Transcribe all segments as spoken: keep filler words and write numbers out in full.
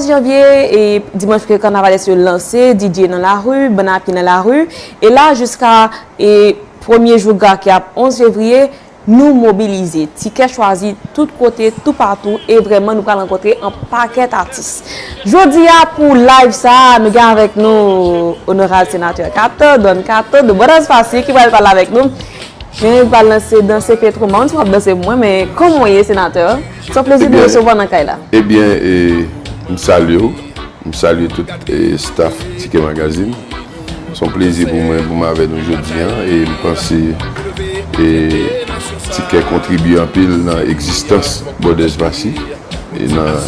janvye, e dimanch ke kannavalès yo lanse, D J nan lari, bann a pye nan lari. E la, jiska e premye jou gra ki ap onz fevriye, nou mobilize. Tikè chwazi tout kote, toupatou, e vrèman nou pral rankontre an pakèt atis. Jodi a pou live sa a, nou gen avèk nou onorab senatè Kato, Don Kato, de Bòdèz Pasi, ki pral pale avèk nou. Men li pral lanse Danse Petwo. M pa konn si w ap danse pou mwen, men kòman w ye, senatè? Se yon plezi de resevwa w nan kay la. Ebyen, e, m salye w. M salye tout, e, staff Tikè Magazine. Se yon plezi pou mwen, pou m avè nou jodi a. E m panse, e, Tikè kontribye anpil nan egzistans Bòdèz Pasi. E nan,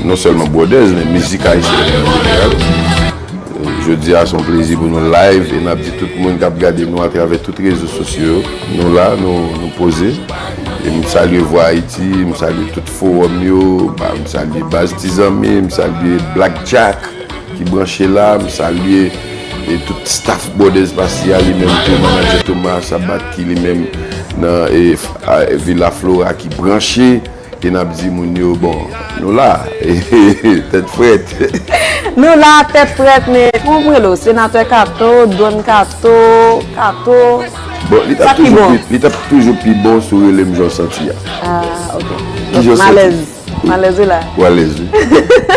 non sèlman Bòdèz, men mizik ayisyèn an jeneral. E, jodi a, se yon plezi pou nou live. E n ap di tout moun k ap gade nou atravè tout rezo sosyo yo, nou la, nou, nou poze. E m salye Vwa Ayiti, m salye tout fowòm yo, ba, m salye Baz Ti Zanmi, m salye Black Jack ki branche la, m salye, e, tout staff Bòdèz Pasi a, li menm tou, manadjè Thomas Sabat ki li menm nan, e, f-, a, Villa Flora ki branche, e n ap di moun yo, bon, nou la, tèt frèt. Nou la, tèt frèt, men kòman pou rele w? Senatè Kato, Don Kato, Kato. Bon, li t ap toujou pi, li t ap toujou pi bon si w rele m jan w santi a. Ah, ok. Kijan w santi? M alèz. M alèz wi la. Ou alèz wi.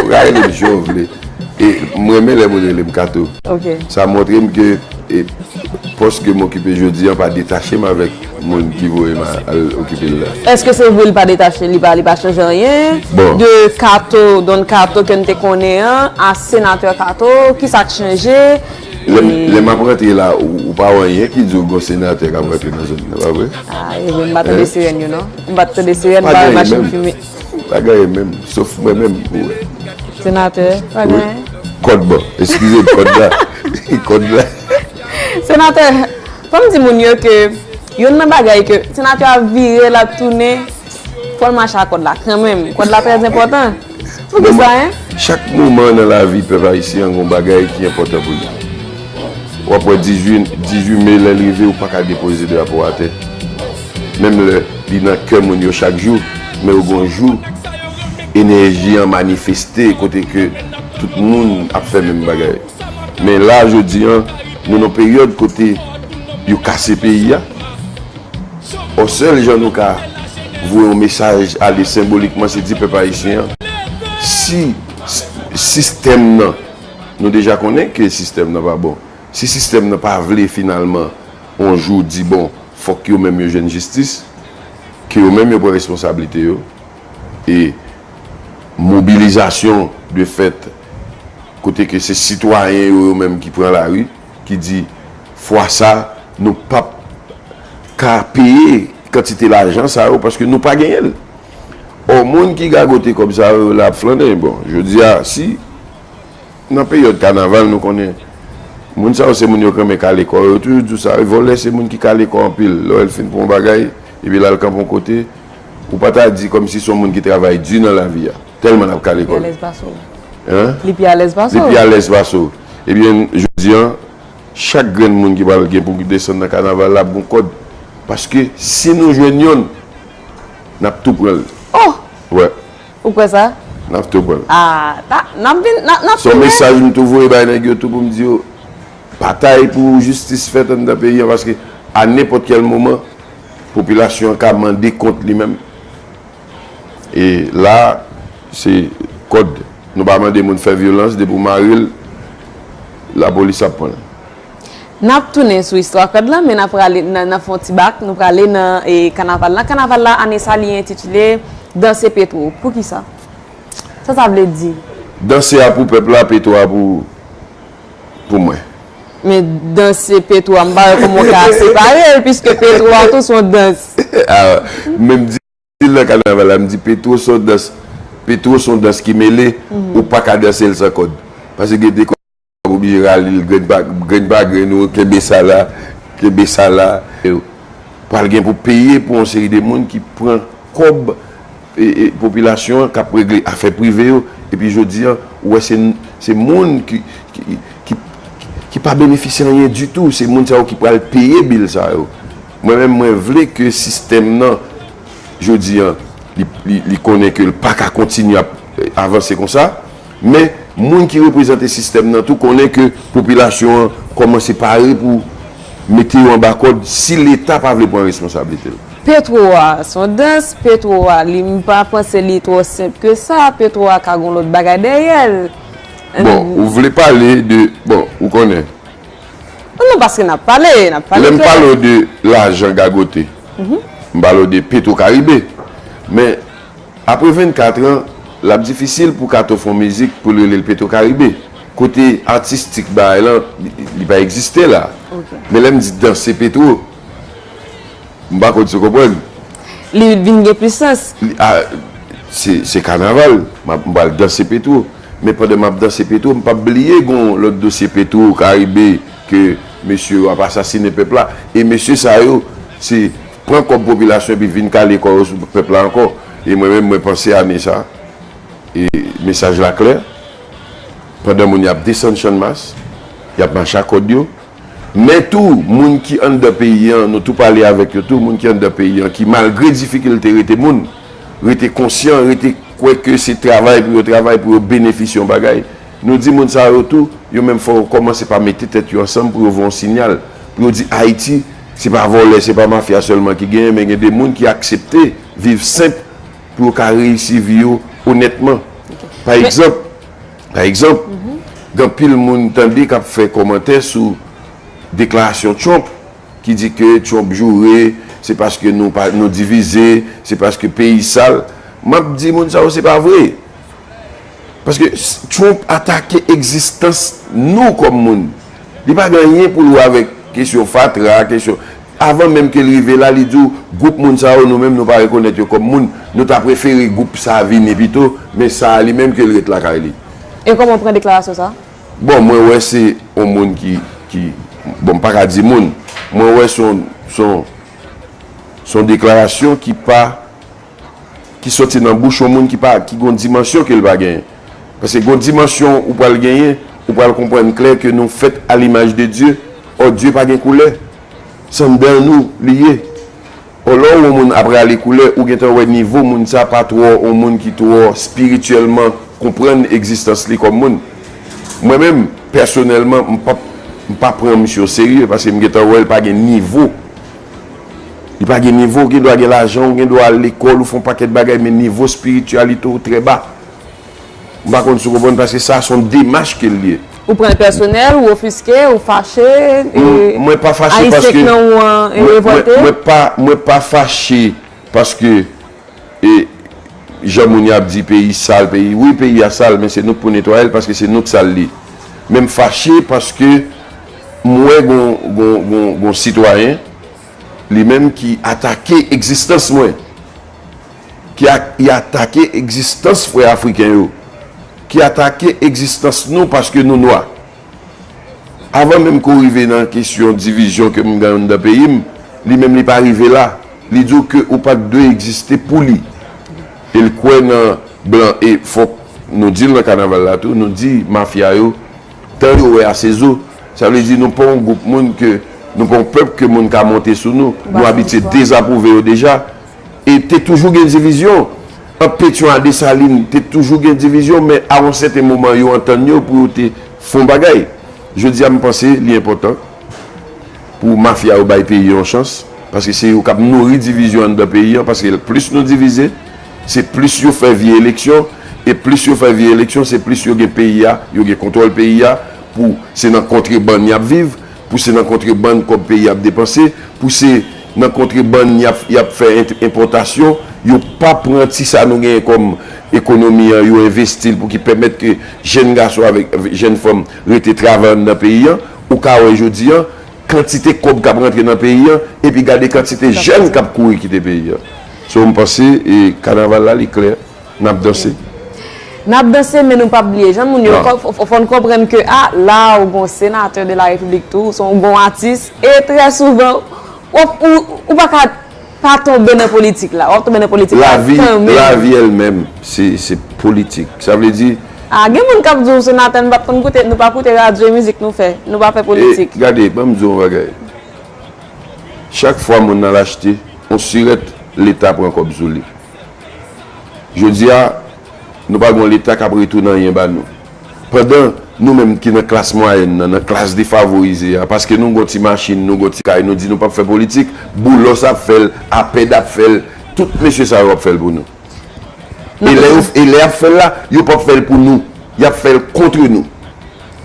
Ou ka rele m jan w vle. E m renmen lè moun rele m Kato. Ok. Sa montre m ke, e, pòs ke m okipe jodi an pa detache m avèk moun ki voye m al okipe l la. Èske se vre li pa detache, li pa, li pa chanje anyen? Bon. De Kato, Don Kato ke n te konnen an, a senatè Kato, ki sa k chanje? Lè m, lè m ap rantre la, ou, ou pa wè anyen ki di w gon senatè k ap rantre nan zòn nan, pa vre? Ah, e vre, m pa tande sirèn yo, non. M pa t tande sirèn, m pa wè machin fimen. Pa gen anyen menm, sof mwen menm, ou wè. Senatè, pa gen anyen. Kòd ban, eskize m, kòd la. Kòd la. Senatè, fò m di moun yo ke youn nan bagay ke senatè a vire, l ap tounen, fò l mache ak kòd la kanmenm. Kòd la trè enpòtan. Poukisa, en? Chak moman nan lavi pèp ayisyen an, gon bagay ki enpòtan pou li. W ap wè dizuit, dizuit me lè l rive, ou pa ka depoze drapo atè. Menm lè li nan kè moun yo chak jou, men ou gon jou, enèji an manifeste kote ke tout moun ap fè menm bagay. Men la, jodi an, nou nan peryòd kote yo kase peyi a. Ò, sèl jan nou ka voye yon mesaj ale senbolikman, se di pèp ayisyen an, si s-, sistèm nan, nou deja konnen ke sistèm nan pa bon. Si sistèm nan pa vle finalman, yon jou di, bon, fòk yo menm yo jwenn jistis, ke yo menm yo pran responsablite yo, e mobilizasyon de fèt, kote ke se sitwayen yo, yo menm ki pran lari, ki di, fwa sa, nou p ap ka peye kantite lajan sa yo, paske nou pa genyen l. Ò, moun ki gagote kòb sa yo, la ap flannen. Bon, jodi a, si nan peryòd kanaval, nou konnen, moun sa yo se moun yo k renmen kale kò yo, yo toujou di w sa, vòlè se moun ki kale kò anpil. Lè w wè l fin pran yon bagay, epi l al kanpe yon kote, ou pa ta di kòmsi se yon moun ki travay di nan lavi a, tèlman l ap kale kò l. Li pi alèz pase w. Hein? Li pi alèz pase w. Li pi alèz pase w. Ebyen, jodi an, chak grenn moun ki pral gen pou desann nan kanaval la ap gon kòd. Paske si nou jwenn yonn, n ap tou pran l. Oh! Wè. Ou kwè sa? N ap tou pran l. Ah, ta, n ap vin, n ap, n ap tounen. Se yon mesaj m tou voye bay nèg yo tou pou m di yo, batay pou jistis fèt anndan peyi an, paske a nenpòt kèl moman, popilasyon an ka mande kont li menm. E la, se kòd. Nou pa mande moun fè vyolans, depi w mare l, lapolis ap pran l. N ap tounen sou istwa kòd la, men n ap prale, n, n ap fè yon ti bak, nou prale nan, e, kanaval la. Kanaval la, ane sa, li entitile Danse Petwo. Poukisa? Sa sa vle di? Danse a pou pèp la, Petwo a pou, pou mwen. Men Danse Petwo a, m pa wè kòman w ka separe l, piske Petwo a tou se yon dans. Ah, men m di l nan kanaval la, m di Petwo se yon dans, Petwo se yon dans ki mele, ou pa ka danse l san kòd. Paske gen de kòd w ap oblije rale l grenn pa, grenn pa grenn, ou kenbe sa la, kenbe sa la. Pral gen pou peye pou yon seri de moun ki pran kòb, e, e, popilasyon an k ap regle afè prive yo, epi jodi an, ou wè se, se moun ki, ki, ki, ki pa benefisye anyen ditou, se moun sa yo ki pral peye bil sa yo. Mwen menm, mwen vle ke sistèm nan, jodi an, li, li, li konnen ke l pa ka kontinye ap, e, avanse konsa. Men, moun ki reprezante sistèm nan tou konnen ke popilasyon an kòmanse pare pou mete yo anba kòd si Leta pa vle pran responsablite l. Petwo a se yon dans, Petwo a li m pa panse li twò senp ke sa, Petwo a ka gen yon lòt bagay dèyè l. Bon, ou vle pale de, bon, ou konnen. Non, paske n ap pale, n ap pale. Lè m pale w de lajan gagote, m pale w de Petro Caribe. Men, apre vennkat an, l ap difisil pou Kato fè yon mizik pou l rele l Petro Caribe. Kote atistik bagay lan, li, li pa egziste la. Men lè m di danse Petro, m pa konn si w konprann. Li vin gen plis sans. Li, a, se, se kanaval. M ap, m pral danse Petro. Men pandan m ap danse Petro, m p ap bliye gon lòt dosye Petro Caribe ke mesye yo ap asasinen pèp la. E mesye sa yo, se pran kòb popilasyon epi vin kale kò yo sou pèp la ankò. E mwen menm, mwen panse ane sa, e mesaj la klè, pandan moun y ap desann Channmas, y ap mache ak kòd yo, men tou, moun ki anndan peyi an, nou tou pale avèk yo tou, moun ki anndan peyi an, ki malgre difikilte rete moun, rete konsyan, rete kwè ke se travay pou yo travay, pou yo benefisye yon bagay. Nou di moun sa yo tou, yo menm fò yo kòmanse pa mete tèt yo ansanm pou yo voye yon siyal, pou yo di Ayiti, se pa vòlè, se pa mafya sèlman ki genyen, men gen de moun ki aksepte viv senp pou yo ka reyisi vi yo onètman. Pa egzanp, pa egzanp, gen anpil moun tande k ap fè kòmantè sou deklarasyon Trump ki di ke Trump joure, se paske nou pa, nou divize, se paske peyi sal. M ap di moun sa yo se pa vre. Paske Trump atake egzistans nou kòm moun. Li pa gen anyen pou l wè avèk kesyon fatra, kesyon. Avan menm ke l rive la, li di w, gwoup moun sa yo, nou menm, nou pa rekonèt yo kòm moun. Nou ta prefere gwoup sa a vini pito, men sa a li menm ke l ret lakay li. E kòman w pran deklarasyon sa a? Bon, mwen wè se yon moun ki, ki, bon, m pa ka di moun. Mwen wè se yon, se yon, se yon deklarasyon ki pa, ki soti nan bouch yon moun ki pa, ki gon dimansyon ke l pa genyen. Paske gon dimansyon ou pral genyen, ou pral konprann klè ke nou fèt a limaj de Dye, or Dye pa gen koulè. Se anndan nou li ye. Or lè w wè yon moun ap rale koulè, ou gentan wè nivo moun sa pa twò yon moun ki twò espirityèlman konprann egzistans li kòm moun. Mwen menm, pèsonèlman, m p ap, m pa pran misye oserye, paske m gentan wè l pa gen nivo. Li pa gen nivo, ou gen dwa gen lajan, ou gen dwa al lekòl, ou fè yon pakèt bagay, men nivo espirityalite w trè ba. M pa konn si w konprann, paske sa se yon demach ke l ye. Ou pran l pèsonèl, ou ofiske, ou fache, e, Mwen pa fache paske Ayisyen k nan ou an, e, revòlte? Mwen pa, mwen pa fache paske, e, jan moun yo ap di peyi sal, peyi, wi, peyi a sal, men se nou k pou netwaye l paske se nou k sal li. Men m fache paske m wè gon, gon, gon, gon sitwayen, li menm ki atake egzistans mwen, ki a, ki atake egzistans frè afriken yo, ki atake egzistans nou paske nou nwa. Avan menm ke w rive nan kesyon divizyon ke m gen anndan peyi m, li menm li pa rive la. Li di w ke ou pa t dwe egziste pou li. E l kwè nan blan. E fòk nou di l nan kanaval la tou, nou di mafya yo, tan yo wè a se zo. Sa vle di nou pa yon gwoup moun ke, nou pa yon pèp ke moun ka monte sou nou. Nou abitye dezapwouve yo deja. E te toujou gen divizyon. Ant Petyon a Desalin, te toujou gen divizyon, men a yon sèten moman, yo antann yo pou yo te fè yon bagay. Jodi a, m panse li enpòtan pou mafya yo bay peyi a yon chans, paske se yo k ap nouri divizyon anndan peyi a, paske plis nou divize, se plis yo fè vye eleksyon, e plis yo fè vye eleksyon, se plis yo gen peyi a, yo gen kontwòl peyi a, pou se nan kontrebann y ap viv, pou se nan kontrebann kòb peyi a ap depanse, pou se nan kontrebann y ap, y ap fè ent-, enpòtasyon, yo pa pran ti sa nou genyen kòm ekonomi an, yo envesti l pou ki pèmèt ke jèn gason avèk jèn fanm rete travay anndan peyi an. Ou ka wè jodi an, kantite kòb k ap rantre nan peyi an, epi gade kantite jèn k ap kouri kite peyi an. So, m panse, e, kanaval la, li klè. N ap danse. N ap danse, men nou p ap bliye. Jan moun yo, fò, fò, fò n konprann ke, a, la, ou gon senatè de la repiblik tou, ou se yon bon atis, e trè souvan, ou, ou, ou pa ka pa tonbe nan politik la. W ap tonbe nan politik la kanmenm. Lavi, lavi èl menm, se, se politik. Sa vle di. A, gen moun k ap di w senatè, nou p ap konn koute, nou pa koute radyo e mizik nou fè. Nou pa fè politik. E, gade, ban m di w yon bagay. Chak fwa moun nan l achte yon sirèt, Leta pran kòb sou li. Jodi a, Nou pa gen yon Leta k ap retounen anyen ba nou. Pandan nou menm ki nan klas mwayèn nan, nan klas defavorize a, paske nou gen yon ti machin, nou gen yon ti kay, nou di nou p ap fè politik, Boulos ap fè l, Apèd ap fè l, tout mesye sa yo ap fè l pou nou. E lè yo, e lè y ap fè l la, yo p ap fè l pou nou. Y ap fè l kont nou.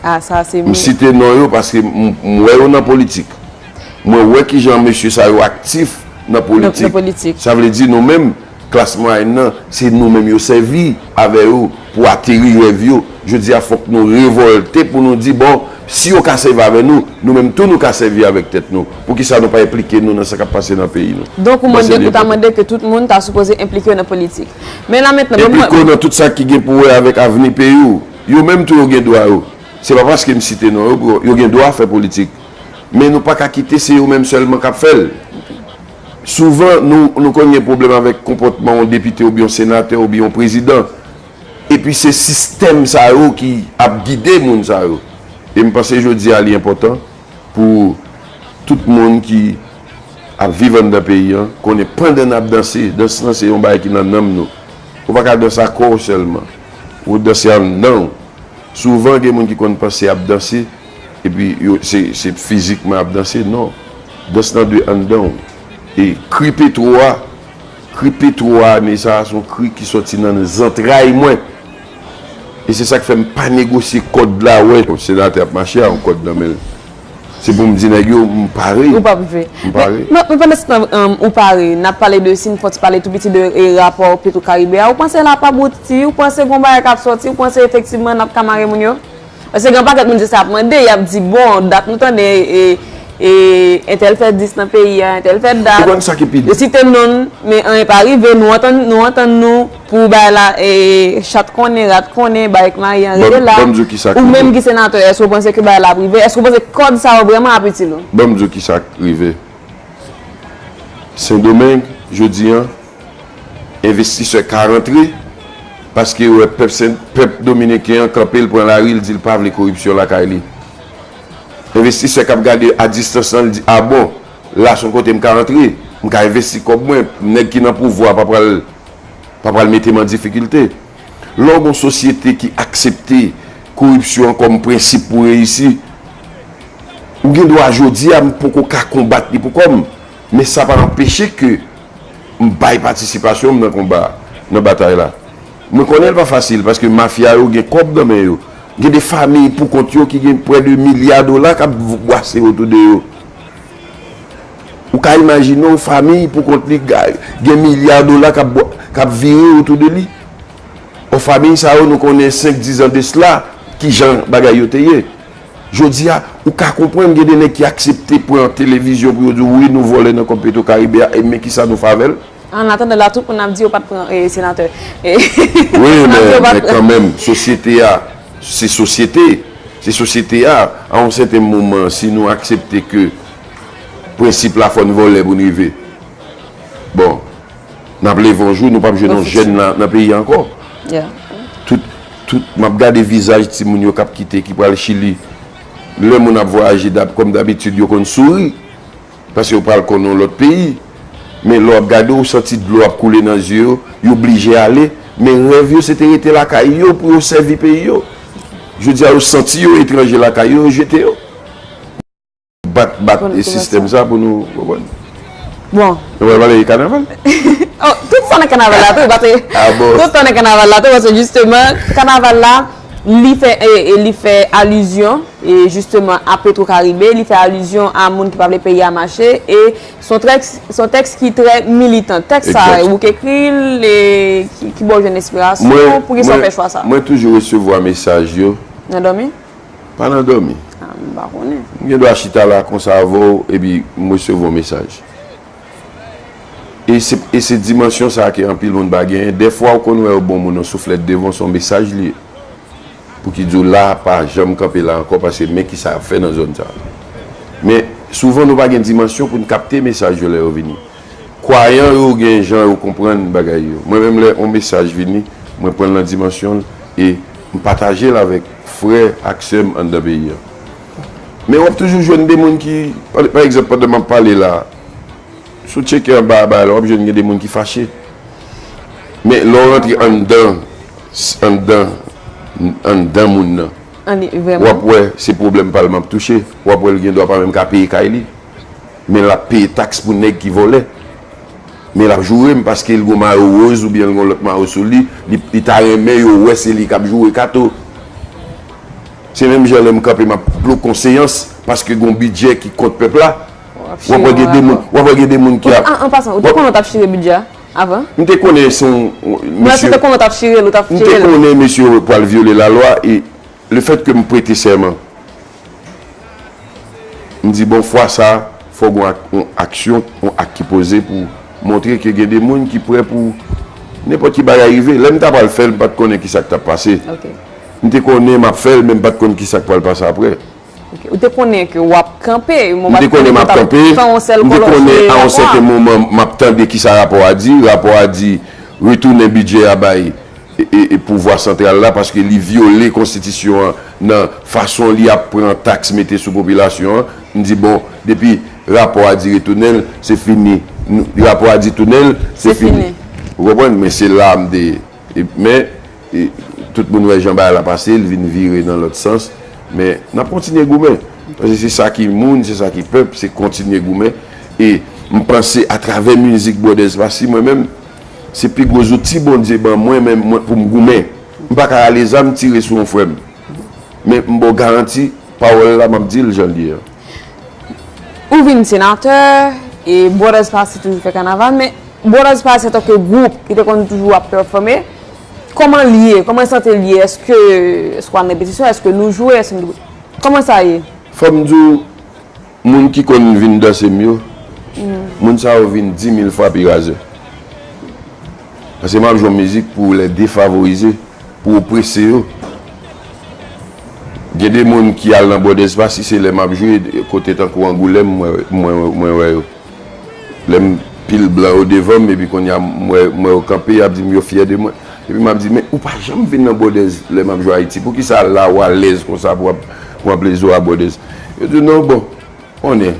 Ah, sa se M site non yo paske m, m wè yo nan politik. Mwen wè kijan mesye sa yo aktif nan politik. Nan politik. Sa vle di nou menm, klas mwayèn nan, se nou menm yo sèvi avè yo pou ateri rèv yo. Jodi a, fòk nou revòlte pou nou di, bon, si yo ka sèvi avè nou, nou menm tou nou ka sèvi avèk tèt nou. Poukisa nou pa enplike nou nan sa k ap pase nan peyi nou? Donk, ou mande, ou ta mande ke tout moun ta sipoze enplike yo nan politik. Men la mentnan, bon, mwen- Enplike yo nan tout sa ki gen pou wè avèk avni peyi w. Yo menm tou yo gen dwa yo. Se pa paske m site non yo, pou yo gen dwa fè politik. Men nou pa ka kite se yo menm sèlman k ap fè l. Souvan, nou, nou konn gen pwoblèm avèk konpòtman yon depite oubyen yon senatè oubyen yon prezidan. Epi se sistèm sa yo ki ap gide moun sa yo. E m panse jodi a li enpòtan pou tout moun ki ap viv anndan peyi a konnen pandan n ap danse, dans lan se yon bagay ki nan nanm nou. Ou pa ka danse ak kò w sèlman. Ou danse anndan w. Souvan gen moun ki konn panse y ap danse, epi yo, se, se fizikman y ap danse. Non. Dans lan dwe anndan w. E kri Petwo a, kri Petwo a ane sa a, se yon kri ki sòti nan zantray mwen. E se sa k fè m pa negosye kòd la, wè. Yon senatè ap mache a yon kòd nan men l. Se pou m di nèg yo, m pare. Ou p ap rive. M pare. Men, men pandan se tan, um, ou pare, n ap pale de, si n fòk pale tou piti de e, rapò Petro Caribe a, ou panse l ap abouti, ou panse gon bagay k ap sòti, ou panse efektivman n ap ka mare moun yo? Paske gen yon pakèt moun se sa y ap mande, y ap di, bon, dat nou tande, e, e, entèl fè dis nan peyi a, entèl fè dat. Ou konn sa ki pi. Yo site non l, men anyen pa rive, nou antann, nou antann nou pou bagay la, e, chat konnen, rat konnen, bagay k mayi an rete la. Ou menm ki senatè, èske w panse ke bagay la ap rive? Èske w panse kòd sa yo vrèman ap itil ou? Ban m di w ki sa k rive. Sendomeng, jodi a, envestisè ka rantre, paske yo wè pèp sen, pèp dominiken an kanpe, l pran lari, l di l pa vle koripsyon lakay li. Envestisè k ap gade a distans lan, l di, a bon, la se yon kote m ka rantre, m ka envesti kòb mwen, nèg ki nan pouvwa pa pral, pa pral mete m an difikilte. Lè w gen yon sosyete ki aksepte koripsyon an kòm prensip pou reyisi, ou gen dwa jodi a m poko ka konbat li pou kò m, men sa pa anpeche ke m bay patisipasyon m nan konba a, nan batay la. Mwen konnen l pa fasil, paske mafya yo gen kòb nan men yo. Gen de fanmi pou kont yo ki gen prè de milya dola k ap bwase otou de yo. Ou ka imajine w fanmi pou kont li gen milya dola k ap, k ap vire otou de li? Yon fanmi sa yo, nou konnen senk, diz an de sila, kijan bagay yo te ye. Jodi a, ou ka konprann gen de nèg ki aksepte pran televizyon pou yo di w, wi, nou vòlè nan kòb Petro Caribe a, e men kisa nou fè avè l. An atandan la, tout moun ap di yo pa t pran, e, senatè. E, wi, men, men kanmenm, sosyete a, se sosyete. Se sosyete a, a yon sèten moman, si nou aksepte ke prensip la fò n vòlè pou n rive. Bon, n ap leve yon jou, nou p ap jwenn yon jèn nan, nan peyi a ankò. Tout, tout, m ap gade vizaj timoun yo k ap kite, ki pral Chili. Lè moun ap vwayaje, dab, kòm dabitid, yo konn souri. Paske yo pral konn yon lòt peyi. Men lè w ap gade, ou santi dlo ap koule nan zye yo, yo blije ale. Men rèv yo, se te rete lakay yo pou yo sèvi peyi yo. Jodi a, yo santi yo etranje lakay yo, yo jete yo. Bat, bat sistèm sa pou nou konprann. Bon. Nou pral pale de kanaval? Oh, tout sa nan kanaval la tou, paske. Ah bon? Tout sa nan kanaval la tou, paske jisteman, kanaval la, li fè, e, e, li fè alizyon, e, jisteman, a Petro Caribe, li fè alizyon a moun ki pa vle peyi a mache, e se yon tèks, se yon tèks ki trè militan. Tèks sa, ou k ekri l, e ki, ki ba w jwenn enspirasyon, poukisa w fè chwa sa? Mwen toujou resevwa mesaj yo. Nan dòmi? Pa nan dòmi. Ah, m pa konnen. M gen dwa chita la konsa avè w, epi m resevwa yon mesaj. E se, e se dimansyon sa a ke anpil moun pa genyen. Dèfwa, ou konn wè yon bon moun, yon souflèt devan w, se yon mesaj li ye. Pou ki di w la, pa janm kanpe la ankò, paske men kisa y ap fè nan zòn sa a. Men, souvan, nou pa gen dimansyon pou n kapte mesaj yo lè yo vini. Kwayan yo gen jan yo konprann bagay yo. Mwen menm, lè yon mesaj vini, mwen pran l nan dimansyon l e m pataje l avèk frè ak sè m anndan peyi a. Men w ap toujou jwenn de moun ki, pa, pa egzanp, pandan m ap pale la, si w tcheke anba bagay la, w ap jwenn gen de moun ki fache. Men lè w rantre anndan s- anndan, anndan moun nan. W ap wè se pwoblèm pa l m ap touche. W ap wè l gen dwa pa menm ka peye kay li. Men l ap peye taks pou nèg ki vòlè. Men l ap joure m paske l gon mayo woz oubyen l gon lòt mayo sou li. Li, li ta renmen yo wè se li k ap joure kato. Se menm jan lè m kanpe m ap plo konseyans paske gon bidjè ki kont pèp la. W ap wè gen de moun, w ap wè gen de moun ki ap. An, an pasan, ou te konnen w t ap chire bidjè a avan? M te konnen se yon mesye. Mwen se te konnen w t ap chire l, ou t ap chire l. M te konnen mesye pral vyole lalwa e lefètke m prete sèman, m di bon fwa sa, fòk gon ak, yon aksyon, yon ak ki poze pou montre ke gen de moun ki prè pou nenpòt ki bagay rive. Lè m ta pral fè l, m pa t konnen kisa k t ap pase. M te konnen m ap fè l, men m pa t konn kisa k pral pase apre. Ou te konnen ke w ap kanpe, m te konnen m ap kanpe, m te konnen a yon sèten moman m ap tande kisa rapò a di, rapò a di retounen bidjè a bay e, e, e pouvwa santral la paske li vyole konstitisyon an nan fason li ap pran taks mete sou popilasyon an. M di bon, depi rapò a di retounen l, se fini. Rapò a di tounen l, se fini. Ou konprann? Men se la m te E, men, e, tout moun wè jan bagay la pase, l vin vire nan lòt sans. Men, n ap kontinye goumen. Paske se sa ki moun, se sa ki pèp, se kontinye goumen. E m panse atravè mizik Brothers Passy, mwen menm, se pi gwo zouti Bondye ban mwen, men mwen, pou m goumen. M pa ka rale zam tire sou yon frè m. Men m ba w garanti, pawòl la, m ap di l jan l ye a. Ou vin senatè, e Brothers Passy toujou fè kanaval, men Brothers Passy antanke gwoup ki te konn toujou ap pèfòme, kòman l ye? Kòman sante l ye? Èske, èske w al nan repetisyon? Èske nou jwe? Èske nou, kòman sa ye? Fò m di w, moun ki konn vin danse m yo, moun sa yo vin dimil fwa pi razè. Paske m ap jwe yon mizik pou lè defavorize, pou oprese yo. Gen de moun ki al nan Brothers Passy, se lè m ap jwe kote tankou Angoulèm, mwen, mwen, mwen wè yo. Lè m pil blan yo devan m, epi kounye a m wè, m wè yo kanpe, y ap di m yo fyè de mwen. Epi m ap di, men ou pa janm vin nan Brothers lè m ap jwe Ayiti. Poukisa la ou alèz konsa pou w ap, pou w ap leze w a Brothers? Yo di non, bon, konnen.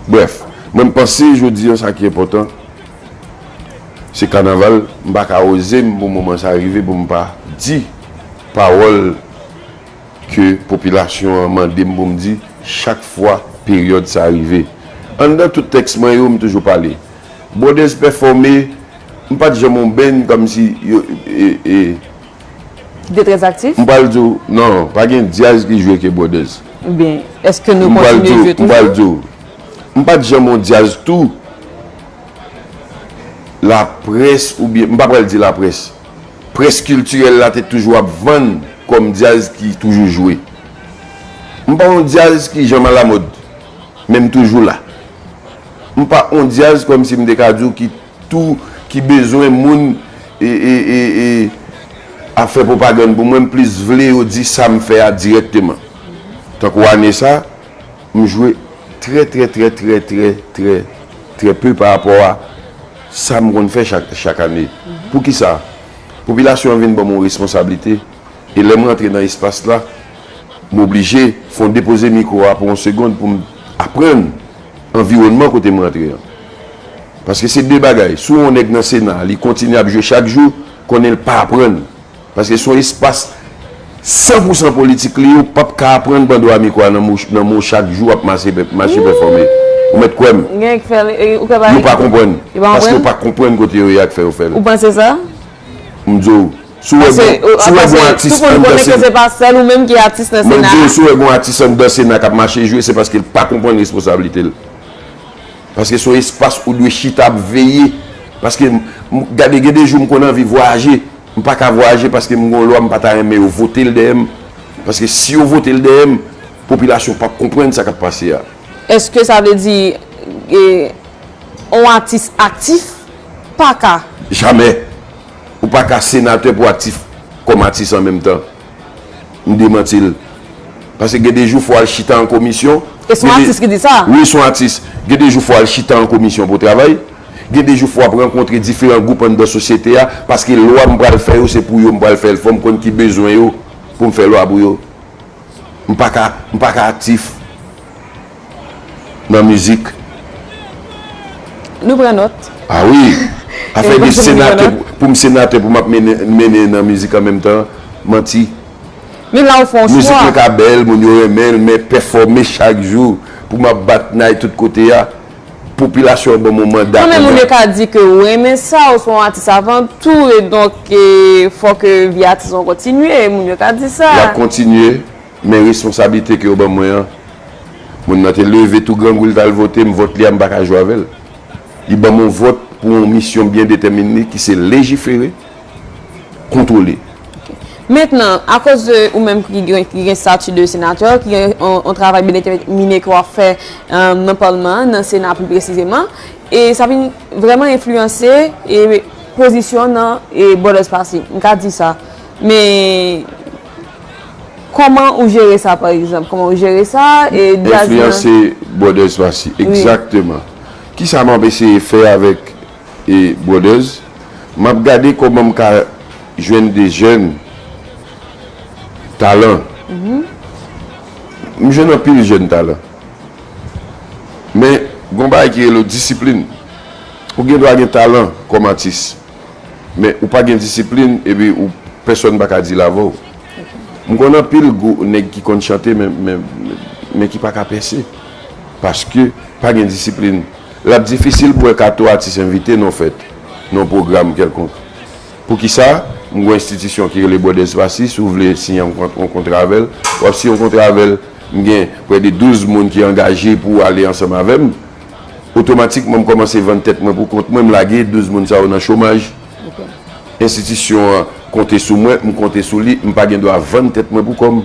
Brèf, mwen m panse jodi a sa ki enpòtan, se kanaval. M pa ka oze m pou moman sa rive pou m pa di pawòl ke popilasyon an mande m pou m di chak fwa peryòd sa rive. Anndan tout tèks mwen yo, m toujou pale. Brothers pèfòme, m pa t janm on band kòmsi yo, e, e, Ki te trè aktif? M pral di w, non, pa gen djaz ki jwe ke Brothers. Ebyen, èske nou kontinye jwe toujou? M pral di w, m pral di w, m pa t janm on djaz tou. Laprès oubyen, m pa pral di laprès. Près kiltirèl la te toujou ap vann kòm djaz ki toujou jwe. M pa on djaz ki janm alamòd, men m toujou la. M pa on djaz kòmsi m te ka di w ki tou, ki bezwen moun e, e, e, e, ap fè pwopagann pou mwen, m plis vle yo di sa m fè a dirèkteman. Tankou ane sa, m jwe trè, trè, trè, trè, trè, trè, trè pe pa rapò a sa m konn fè chak, chak ane. Poukisa? Popilasyon an vin ban m yon responsablite. E lè m rantre nan espas la, m oblije fè yon depoze mikwo a pou yon segonn pou m aprann anviwònman kote m rantre an. Paske se de bagay. Si w wè yon nèg nan Sena, li kontinye ap jwe chak jou, konnen l pa aprann. Paske se yon espas san pou san politik li ye, w p ap ka aprann ban dwa mikwo a nan men w, nan men w chak jou w ap mache, mache pèfòme. Ou mèt kwè m. Yo pa konprann. Paske yo pa konprann kote yo ye a k fè yo fè l. Ou panse sa? M di w, si w wè gon atis anndan Sena, mwen di w, si w wè gon atis anndan Sena k ap mache jwe, se paske l pa konprann responsablite l. Paske se yon espas ou dwe chita ap veye. Paske m, m, gade, gen de jou m konn anvi vwayaje. M pa ka vwayaje paske m gon lwa m pa ta renmen yo vote l dèyè m. Paske si yo vote l dèyè m, popilasyon p ap konprann sa k ap pase a. Èske sa vle di, e, yon atis aktif pa ka? Jamè. Ou pa ka senatè pou aktif kòm atis an menm tan. M demanti l. Paske gen de jou fò w al chita an komisyon. E se yon atis ki di sa? Wi, se yon atis. Gen de jou fò w al chita an komisyon pou w travay. Gen de jou fò w ap rankontre diferan gwoup anndan sosyete a. Paske lwa m pral fè yo, se pou yo m pral fè l. Fò m konn ki bezwen yo pou m fè lwa pou yo. M pa ka, m pa ka aktif nan mizik. Nou pran nòt. A wi. Afè de senatè, pou m senatè, pou m ap mennen, mennen nan mizik an menm tan, manti. Men la ou fè yon chwa. Mizik mwen ka bèl, moun yo renmen l, men pèfòme chak jou pou m ap bat nay tout kote a. Popilasyon an ban m yon manda. Kanmenm, moun yo ka di ke ou renmen sa, ou se yon atis avan tou, e donk, e, fòk, e, vi atis ou an kontinye, moun yo ka di sa. L ap kontinye, men responsablite ke yo ban mwen an, moun nan te leve tou grangou, l t al vote m, vòt li a, m pa ka jwe avè l. Li ban m yon vòt pou yon misyon byen detèmine ki se lejifere, kontwole. Mentnan, akoz de ou menm ki gen, ki gen stati de senatè, ki gen yon, yon travay byen detèmine ke w ap fè, e, nan palman an, nan Sena pli presizeman, e sa vin vrèman enfliyanse, e, pozisyon w nan, e, Brothers Passy. M ka di sa. Men, kòman ou jere sa, pa egzanp? Kòman ou jere sa? E djaz lan? Enfliyanse Brothers Passy, wi, egzakteman. Kisa m ap eseye fè avèk, e, Brothers? M ap gade kòman m ka jwenn de jèn talan. M jwenn anpil jèn talan. Men, gon bagay ki rele disiplin. Ou gen dwa gen talan kòm atis, men ou pa gen disiplin, epi ou, pèsonn pa ka deal avè w. M konn anpil gwo nèg ki konn chante, men, men, men ki pa ka pèse. Paske pa gen disiplin. L ap difisil pou w wè Kato atis envite nan yon fèt, nan yon pwogram kèlkonk. Poukisa? M gen yon enstitisyon ki rele Brothers Passy, si w vle siyen yon kont-, yon kontra avè l, w ap siyen yon kontra avè l. M gen prè de douz moun ki angaje pou ale ansanm avè m. Otomatikman, m kòmanse vann tèt mwen pou kont mwen, m lage douz moun sa yo nan chomaj. Ok. Enstitisyon an konte sou mwen, m konte sou li, m pa gen dwa vann tèt mwen pou kò m.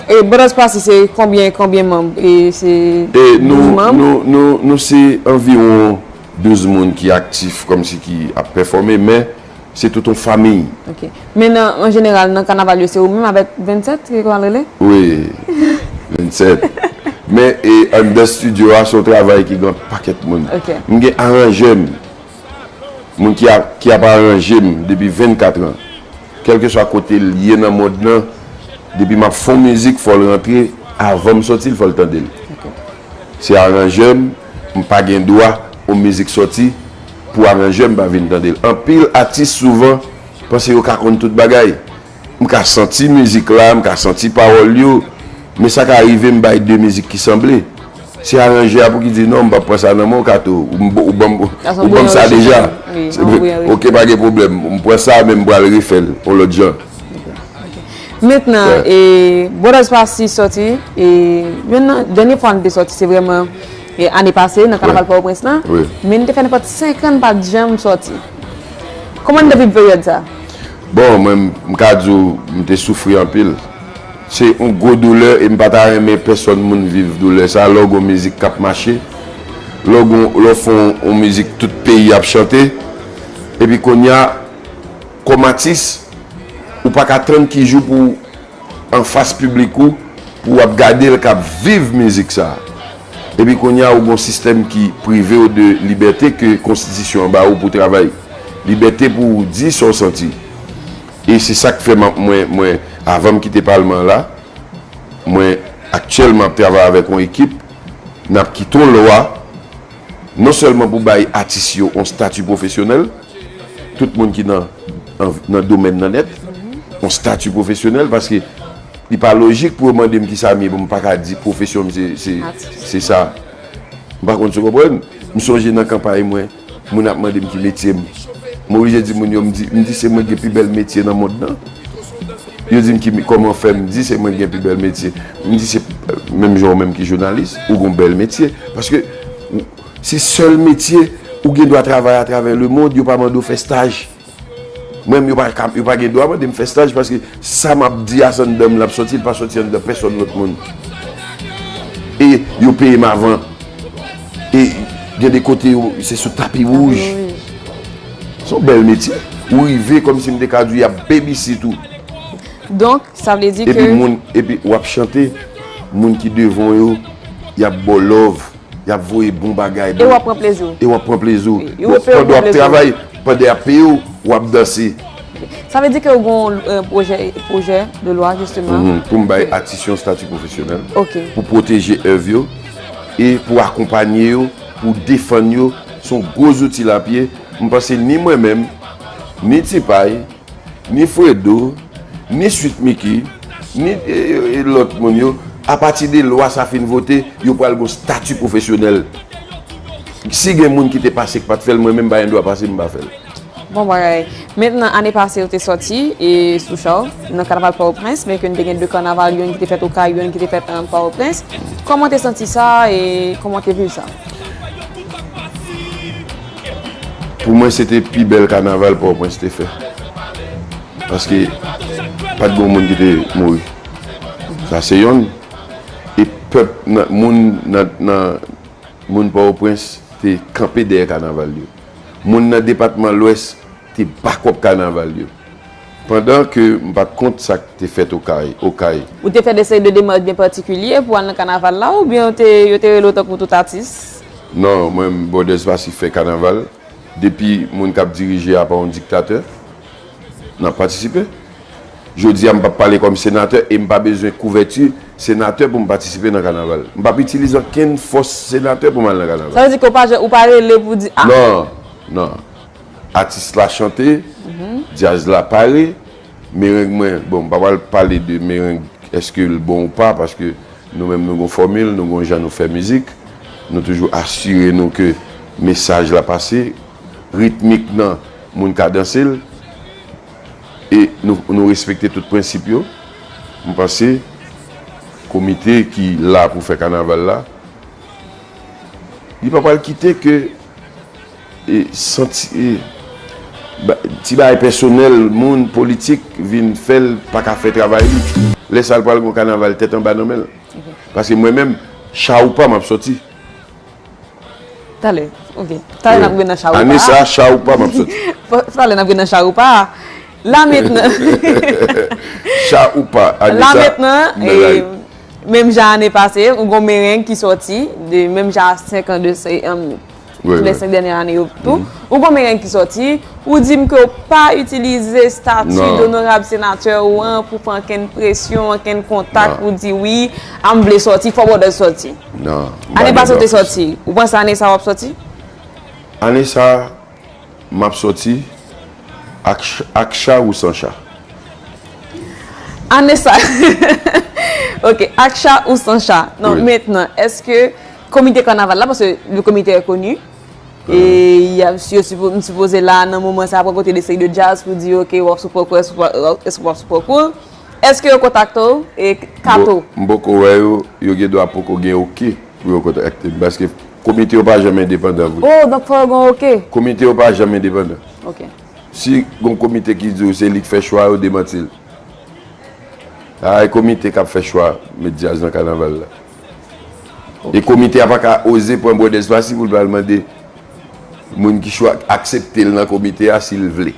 E Brothers Passy, se konbyen, konbyen manm? E se douz manm? E nou, nou, nou, nou se anviwon douz moun ki aktif, kòmsi ki ap pèfòme, men se tout yon fanmi. Ok. Men nan, an jeneral, nan kanaval yo, se ou menm avèk vennsèt, se konsa l rele? Wi, vennsèt. Men, e, anndan estidyo a, se yon travay ki gen yon pakèt moun. Ok. M gen aranjè m, moun ki ap, ki ap aranje m depi vennkat an. Kèlkeswa kote l ye nan mond lan, depi m ap fè yon mizik, fò l rantre, avan m sòti l, fò l tande l. Ok. Se aranjè m, m pa gen dwa yon mizik sòti pou aranjè m pa vin tande l. Anpil atis souvan panse yo ka konn tout bagay. M ka santi mizik la, m ka santi pawòl yo, men sa ka rive m bay de mizik ki sanble. Se aranjè a pou ki di, "Non, m p ap pran sa nan men w, Kato. Ou, ou, ou ban m, ou ban m sa deja." Ok, pa gen pwoblèm. M pran sa, men m pral refè l yon lòt jan. Mentnan, e, Brothers Passy sòti, e, youn nan, dènye fwa n te sòti, se vrèman, e, ane pase, nan kanaval Pòtoprens lan. Wi. Men n te fè nenpòt senk an, n pa t janm sòti. Kòman n te viv peryòd sa? Bon, mwen, m ka di w, m te soufri anpil. Se yon gwo doulè, e m pa ta renmen pèsonn moun viv doulè sa, lè w gen yon mizik k ap mache, lè w gen, lè w fè yon, yon mizik tout peyi ap chante, epi kounye a, kòm atis, ou pa ka tann ki jou pou w anfas piblik ou, pou w ap gade l k ap viv mizik sa. Epi kounye a, ou gen yon sistèm ki prive w de libète ke konstitisyon an ba ou pou w travay. Libète pou w di sa w santi. E se sa k fè m ap, mwen, mwen, avan m kite palman an la, mwen aktyèlman ap travay avèk yon ekip, n ap kite yon lwa, non sèlman pou bay atis yo yon stati pwofesyonèl, tout moun ki nan, nan, nan domèn nan nèt, yon stati pwofesyonèl, paske li pa lojik pou yo mande m kisa m ye, bon, m pa ka di pwofesyon m se, se, se sa. M pa konn si w konprann. M sonje nan kanpay mwen, moun ap mande m ki metye m. M oblije di moun yo, m di, m di se mwen ki gen pi bèl metye nan mond nan. Yo di m ki, kòman fè m di se mwen ki gen pi bèl metye. M di se, menm jan w menm ki jounalis, ou gen yon bèl metye. Paske ou, se sèl metye ou gen dwa travay atravè lemond, yo pa mande w fè staj. Mwen menm, yo pa ka, yo pa gen dwa mande m fè staj, paske sa m ap di a, se anndan m l ap sòti, li pa sòti anndan pèsonn lòt moun. E yo peye m avan. E gen de kote, yo, se sou tapi wouj. Se yon bèl metye. Ou rive kòmsi m te ka di w, y ap babysit ou. Donk, sa vle di ke... Epi moun, epi w ap chante, moun ki devan w yo, y ap ba w love. Y ap voye bon bagay, bon. E w ap pran plezi w. E w ap pran plezi w. Wi, yo peye w pou plezi w. Pandan w ap travay, pandan y ap peye w, w ap danse. Sa vle di ke w gen yon, e, pwojè, pwojè de lwa, jisteman. Mhm. Pou m bay atis yo yon stati pwofesyonèl. Ok. Pou pwoteje èv yo e pou akonpanye yo, pou defann yo. Se yon gwo zouti l ap ye. M panse ni mwen menm, ni Ti Pay, ni Fredo, ni Sweet Micky, ni e, e, e, lòt moun yo, apati de lwa sa fin vote, yo pral gon stati pwofesyonèl. Si gen moun ki te pase k pa t fè l, mwen menm m pa gen dwa pase m pa fè l. Bon bagay. Mentnan, ane pase ou te sòti e sou show nan kanaval Pòtoprens, men ke nou te gen de kanaval, youn ki te fèt Okay, youn ki te fèt an Pòtoprens. Kòman te santi sa e kòman te viv sa? Pou mwen, se te pi bèl kanaval Pòtoprens te fè. Paske pa t gen moun ki te mouri. Sa se yonn. E pèp nan, moun nan, nan moun Pòtoprens te kanpe dèyè kanaval yo. Moun nan depatman Lwès te bakòp kanaval yo. Pandan ke m pa t kont sa k te fèt Okay, Okay. Ou te fè de seri de demach byen patikilye pou al nan kanaval la oubyen yo te, yo te rele w tankou tout atis? Non, mwen, Bòdèz Pasi fè kanaval. Depi moun k ap dirije a pa yon diktatè, n ap patisipe. Jodi a, m p ap pale kòm senatè e m pa bezwen kouvèti senatè pou m patisipe nan kanaval. M p ap itilize okenn fòs senatè pou m al nan kanaval. Sa vle di ke w pa, ou pa rele pou di, a. Non, non. Atis la chante, djaz la pare, mereng mwen, bon, m pa pral pale de mereng, èske l bon ou pa, paske nou menm nou gon fòmil, nou gon jan nou fè mizik, nou toujou asire nou ke mesaj la pase, ritmik nan, moun ka danse l, e nou, nou respekte tout prensip yo. M panse komite ki la pou fè kanaval la, li pa pral kite ke e, santi, e, ba- ti bagay pèsonèl, moun, politik, vin fè l pa ka fè travay li. Lè sa a, l pral gon kanaval tèt anba nan men l. Paske mwen menm, cha ou pa, m ap sòti. Talè, ok. Talè n ap gen nan cha ou pa. Ane sa a, cha ou pa, m ap sòti. Talè n ap gen nan cha ou pa. La mentnan. Cha ou pa, ane sa a. La mentnan, menm jan ane pase, ou gon mereng ki sòti, de menm jan a senk an de se, um, tou lè senk dènye ane yo tou. Ou gon mereng ki sòti, ou di m ke w pa itilize stati donorab senatè ou an pou fè ankenn presyon, ankenn kontak, pou di wi, a m vle sòti, fò Bòdèz sòti. Ane pase ou te sòti, ou panse ane sa a w ap sòti? Ane sa a, M ap sòti ak ch- ak cha ou san cha. Ane sa. Ok, ak cha ou san cha. Non, mentnan, èske komite kanaval la, paske le comité est connu, e y a, yo sipo- m sipoze la nan moman sa ap rankontre de seri de djaz pou di, ok, w ap sou pòk ou, èske w ap sou pòk ou? Èske yo kontakte w? E Kato? M poko wè yo, yo gen dwa poko gen oke pou yo kontakte m, paske komite yo pa janm endepandan vre. Oh, donk fò yo gen oke. Komite yo pa janm endepandan. Ok. Si gon komite ki di w se li k fè chwa, yo demanti l. Ay komite k ap fè chwa met djaz nan kanaval la. E komite a pa ka oze pran Bwè Dèspasi pou l pral mande moun ki chwa aksepte l nan komite a si l vle.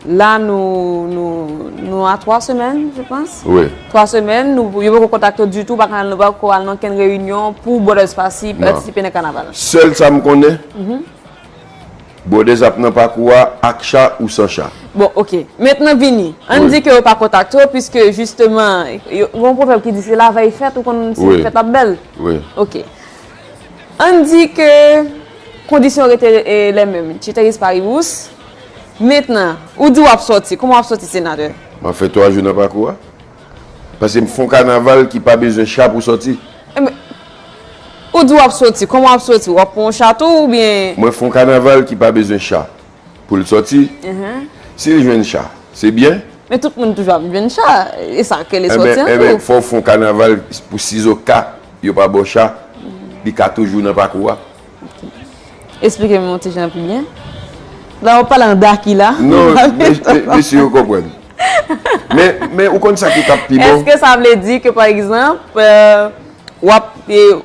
La nou, nou, nou a twa semèn, je pense. Wi. Twa semèn, nou, yo poko kontakte w ditou, ou pa ka al, nou poko al nan okenn reyinyon pou Bwè Dèspasi patisipe nan kanaval. Sèl sa m konnen, Bwè Dèz ap nan pakou a ak cha ou san cha. Bon, ok. Mentnan vini. Ann di ke yo pa kontakte w, piske jisteman, yo, gon pwovèb ki di se lavèy fèt, ou konn si fèt ap bèl. Wi. Ok. Ann di ke kondisyon rete e, les mêmes, ceteris paribus. Mentnan, ou di w ap sòti. Kòman w ap sòti, senatè? M ap fè twa jou nan pakou a. Paske m fè yon kanaval ki pa bezwen cha pou sòti. Enben, ou di w ap sòti. Kòman w ap sòti? W ap pran yon cha tou oubyen? Mwen fè yon kanaval ki pa bezwen cha pou l sòti. Si l jwenn cha, se byen. Men tout moun toujou ap jwenn cha, e sa k rele sòti an tou. Enben, fò w fè yon kanaval pou sizoka yo pa ba w cha, li ka toujou nan pakou a. Eksplike m yon ti jan pi byen. La w ap pale an daki la. Non, mesye yo konprann. Men, men ou konn sa ki t ap pi bon? Èske sa vle di ke, pa egzanp, w ap,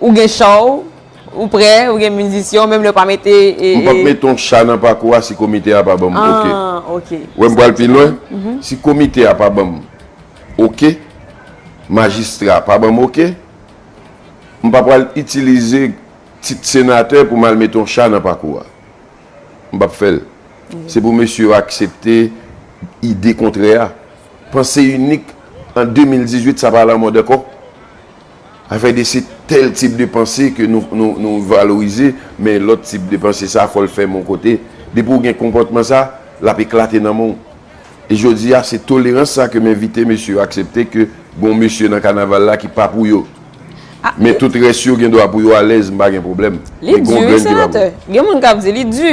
ou gen cha w, Ou prè, ou gen mizisyen w, menm lè w pa mete. E, M p ap e, mete yon cha nan pakou a si komite a pa ban m oke. Ah, ok. Ou wè m pral pi lwen? Si komite a pa ban m oke, majistra pa ban m oke, m pa pral itilize tit senatè pou m al mete yon cha nan pakou a. M p ap fè l. Se pou mesye yo aksepte ide kontrè a. Panse inik an de mil dizuit, sa pa alamòd ankò. Afè de se tèl tip de panse ke nou, nou, nou valorize, men lòt tip de panse sa, fò l fèmen yon kote. Depi w gen konpòtman sa, l ap eklate nan men w. E jodi a, se tolerans sa ke m envite mesye yo aksepte ke gon mesye nan kanaval la ki pa pou yo. Men tout rès yo gen dwa pou yo alèz, m pa gen pwoblèm. Li di, wi, senatè. Gen moun k ap di li di.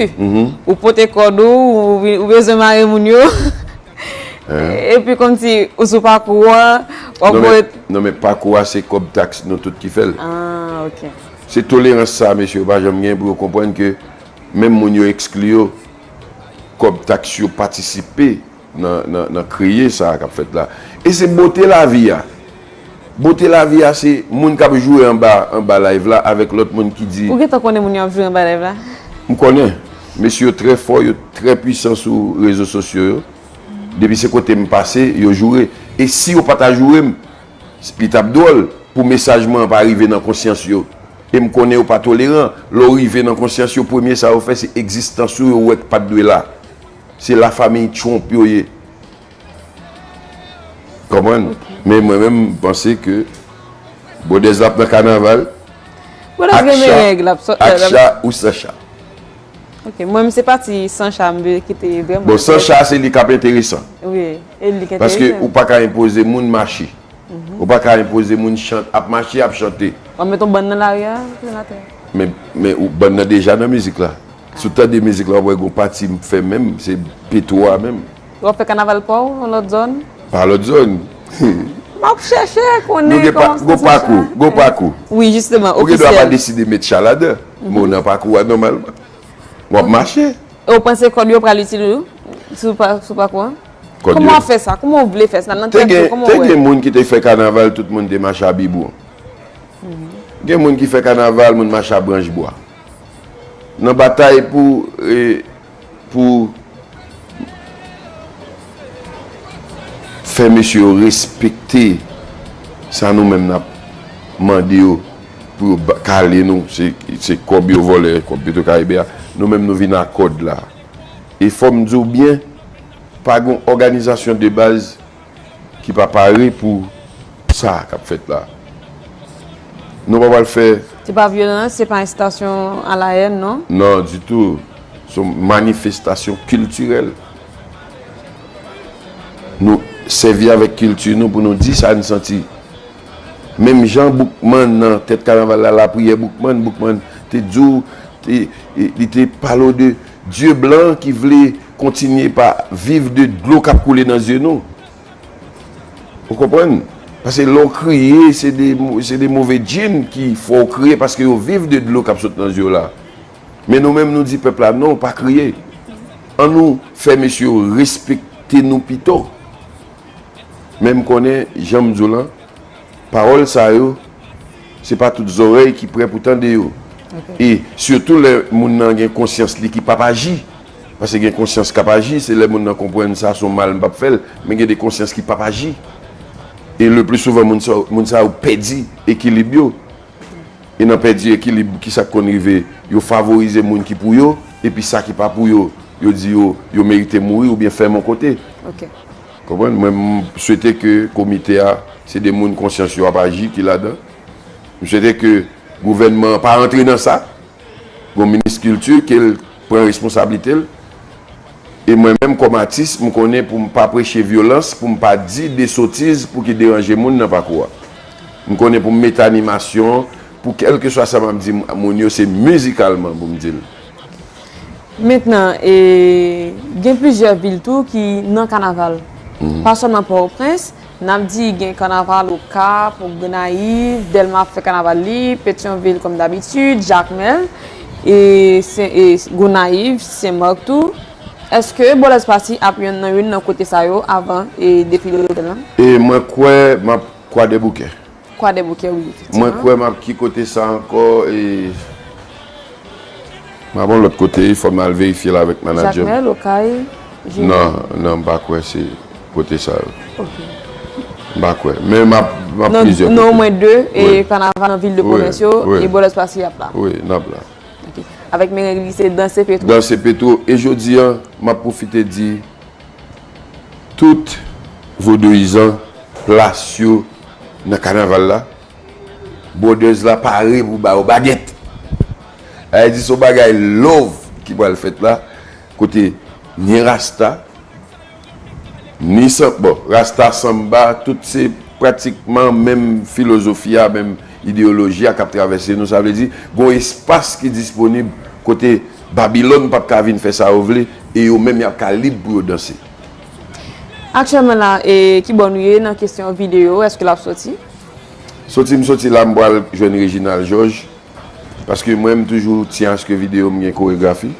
Ou pote kòd ou, ou, ou bezwen mare moun yo. Epi kòmsi ou sou pakou a, w ap... Non, men, non, men pakou a se kòb taks nou tout ki fè l. Ah, ok. Se tolerans sa, mesye yo pa janm gen pou yo konprann ke menm moun yo ekskli yo, kòb taks yo patisipe nan, nan, nan kreye sa k ap fèt la. E se bote lavi a. Bote lavi a, se moun k ap joure anba, anba live la avèk lòt moun ki di... Ou gentan konnen moun yo ap joure anba live la? M konnen. Mesye yo trè fò, yo trè pwisan sou rezo sosyo yo. Depi se kote m pase, yo joure. E si yo pa ta joure m, li t ap dwòl pou mesaj mwen an pa rive nan konsyans yo. E m konnen yo pa toleran. Lè w rive nan konsyans yo, premye sa yo fè, se egzistans ou yo wè k pa t dwe la. Se lafanmi Trump yo ye. Konprann? Ok. Men mwen menm, m panse ke Brodèz la ap nan kanaval. Brodèz gen mereng, l ap sòt, ak cha ou san cha. Ok, mwen menm se pati san cha m vle kite vrèman. Bon, san cha se li k ap enteresan. Wi, e li k enteresan. Paske ou pa ka enpoze moun mache. Ou pa ka enpoze moun chante, ap mache, ap chante. W ap met yon bann nan lari a, senatè? Men, men ou, bann nan deja nan mizik la. Si w tande mizik la, w ap wè gon pati m fè menm, se Petwo a menm. W ap fè kanaval pa w, yon lòt zòn? Pa lòt zòn. M ap chèche konnen kòman se sa. Gon pakou, gon pakou. Wi, jisteman, ofisyèl. Ou gen dwa pa deside met cha ladan, men w nan pakou a nòmalman. W ap mache. E w panse kòd yo pral itil ou sou pa-, sou pakou an? Kòman w ap fè sa? Kòman w vle fè sa? Nan tèt ou, kòman w wè? Te gen moun ki te fè kanaval, tout moun te mache a bibwon. Gen moun ki fè kanaval, moun mache a branch bwa. Nan batay pou, e, pou fè mesye yo respekte sa nou menm n ap mande yo pou yo ba-, kale nou, se, se kòb yo vòlè, kòb Petwokaribe a. Nou menm nou vin a kòd la. E fò m di w byen, pa gen yon òganizasyon de baz ki pa pare pou sa k ap fèt la. Nou pa pral fè... Se pa vyolans, se pa ensitasyon a la haine, non? Non, ditou. Se yon manifestasyon kiltirèl. Nou sèvi avèk kilti nou pou nou di sa n santi. Menm jan Boukman nan tèt kanaval la, lapriyè Boukman, Boukman te di w, te, e, li te pale w de Dye blan ki vle kontinye pa viv de dlo k ap koule nan zye nou. Ou konprann? Paske lè w kriye, se de, se de move djin ki fè w kriye paske yo viv de dlo k ap sot nan zye w la. Men nou menm, nou di pèp la, non, pa kriye. Ann nou fè mesye yo respekte nou pito. Men m konnen, jan m di w lan, pawòl sa yo, se pa tout zòrèy ki prè pou tande yo. Ok. E sitou lè moun nan gen konsyans li ki p ap aji. Paske gen konsyans k ap aji, se lè moun nan konprann sa se yon mal, m p ap fè l, men gen de konsyans ki p ap aji. E le pli souvan, moun sa, moun sa yo pèdi ekilib yo. E nan pèdi ekilib, kisa k konn rive? Yo favorize moun ki pou yo, epi sa ki pa pou yo, yo di yo, yo merite mouri oubyen fèmen yon kote. Ok. Konprann? Mwen, m swete ke komite a, se de moun konsyans yo ap aji ki ladan. M swete ke gouvènman an pa rantre nan sa. Gon minis kilti, ke l pran responsablite l. E mwen menm, kòm atis, m konnen pou m pa preche vyolans, pou m pa di de sotiz pou ki deranje moun nan pakou a. M konnen pou m mete animasyon, pou kèlkeswa sa m ap di moun yo, se mizikalman pou m di l. Mentnan, e, gen plizyè vil tou ki nan kanaval. Mhm. Pa sèlman Pòtoprens, n ap di gen kanaval Okap, Gonayiv, Dèlma ap fè kanaval li, Petyonvil kòm dabitid, Jakmèl, e, Sen-, e, Gonayiv, Senmak tou. Èske Bòlèz Pati ap yonn nan youn nan kote sa yo avan, e, defile lotèl lan? E mwen kwè m ap Kwadèboukè. Kwadèboukè, wi, efektivman. Mwen kwè m ap ki kote sa ankò, e, m ap yon lòt kote, fò m al verifye l avèk manadjè m. Jakmèl, Okay, Jimmy? Non, non, m pa kwè se kote sa yo. Ok. M pa kwè. Men m ap, m ap plizyè kote. Nan omwen de, e, kanaval nan vil de pwovens yo, e Bòlèz Pati ap la. Wi, n ap la. Ok. Avèk mereng li se Danse Petwo. Danse Petwo. E jodi a, m ap pwofite di, tout vodouyizan, plas yo nan kanaval la. Bwodèz la pare pou ba yo bagèt. Sa vle di se yon bagay love ki pral fèt la. kote ni rasta, ni san, bon, rasta, sanba, tout se pratikman menm filozofi a, menm ideyoloji a k ap travèse nou. Sa vle di, gen yon espas ki disponib kote Babilòn p ap ka vin fè sa yo vle, e yo menm y ap ka lib pou yo danse. Aktyèlman la, e, ki bò nou ye nan kesyon videyo, èske l ap soti? Soti m soti la, m pral jwenn Reginald Georges, paske mwen m toujou tyen aske videyo m gen koregrafi.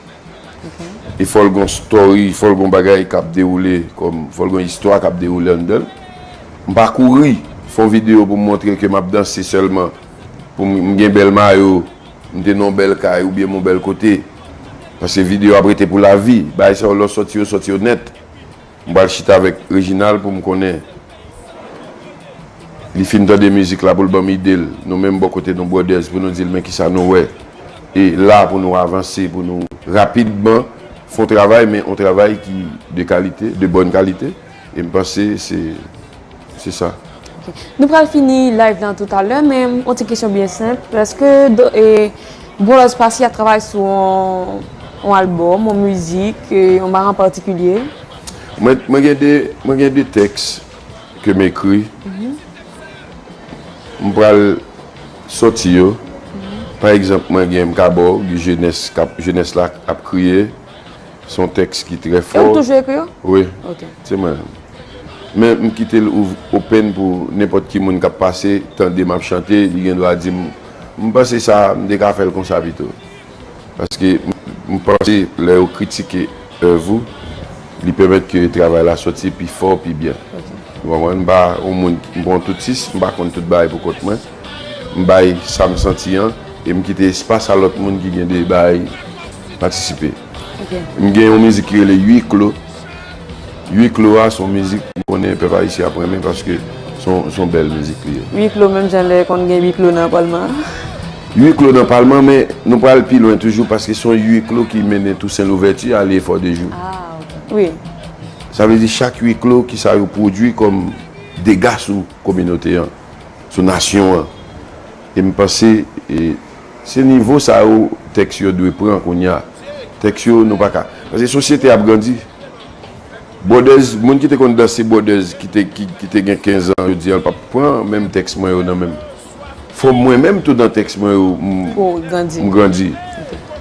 E fò l gon story, fò l gon bagay k ap dewoule, kòm fò l gon istwa k ap dewoule anndan l. M pa kouri fè yon videyo pou m montre ke m ap danse sèlman, pou m m gen bèl mayo, m te nan yon bèl kay oubyen m yon bèl kote. Paske videyo ap rete pou lavi. Bagay sa yo, lè w sòti yo, sòti yo nèt. M pral chita avèk Reginald pou m konnen li fin tande mizik la, pou l ban m ide l. Nou menm bò kote nou, Brothers, pou nou di l men kisa nou wè. E la pou nou avanse, pou nou rapidman fè yon travay, men yon travay ki de kalite, de bòn kalite. E m panse se se sa. Nou pral fini live lan toutalè, men yon ti kesyon byen senp. Èske do- e, Brothers Passy ap travay sou yon, yon albòm, yon mizik, e, yon bagay an patikilye? Mwen, mwen gen de, mwen gen de tèks ke m ekri. M pral sòti yo. Pa egzanp, mwen gen, m ka ba w, gen jenès k ap, jenès la ap kriye. Se yon tèks ki trè fò. E ou toujou ekri yo? Wi. Ok. Se mwen. Men m kite l ouv- open pou nenpòt ki moun k ap pase, tande m ap chante, li gen dwa di m. M panse sa, m te ka fè l konsa pito. Paske m, m panse lè yo kritike èv ou, li pèmèt ke travay la sòti pi fò, pi byen. Ou konprann? M pa yon moun, m pa yon toutis, m pa konn tout bagay pou kont mwen. M bay sa m santi an, e m kite espas a lòt moun ki gen de bagay patisipe. Ok. M gen yon mizik ki rele Huis Clos. Huis Clos a, se yon mizik m konnen pèp ayisyen ap renmen paske se yon, se yon bèl mizik li ye. Huis Clos, menm jan lè konn gen huis clos nan palman. Huis clos nan palman, men nou pral pi lwen toujou paske se yon huis clos ki mennen Toussaint Louverture ale Fò de Jou. Ah, ok. Wi. Sa vle di chak huis clos ki sa yo pwodui kòm dega sou kominote an, sou nasyon an. E m panse e, se nivo sa yo tèks yo dwe pran kounye a. Tèks yo nou pa ka. Paske sosyete ap grandi. Brothers, moun ki te konn danse Brothers ki te, ki, ki te gen kenz an, jodi a l p ap pran menm tèks mwen yo nan men m. Fò mwen menm tou nan tèks mwen yo, m, Pou grandi. M grandi.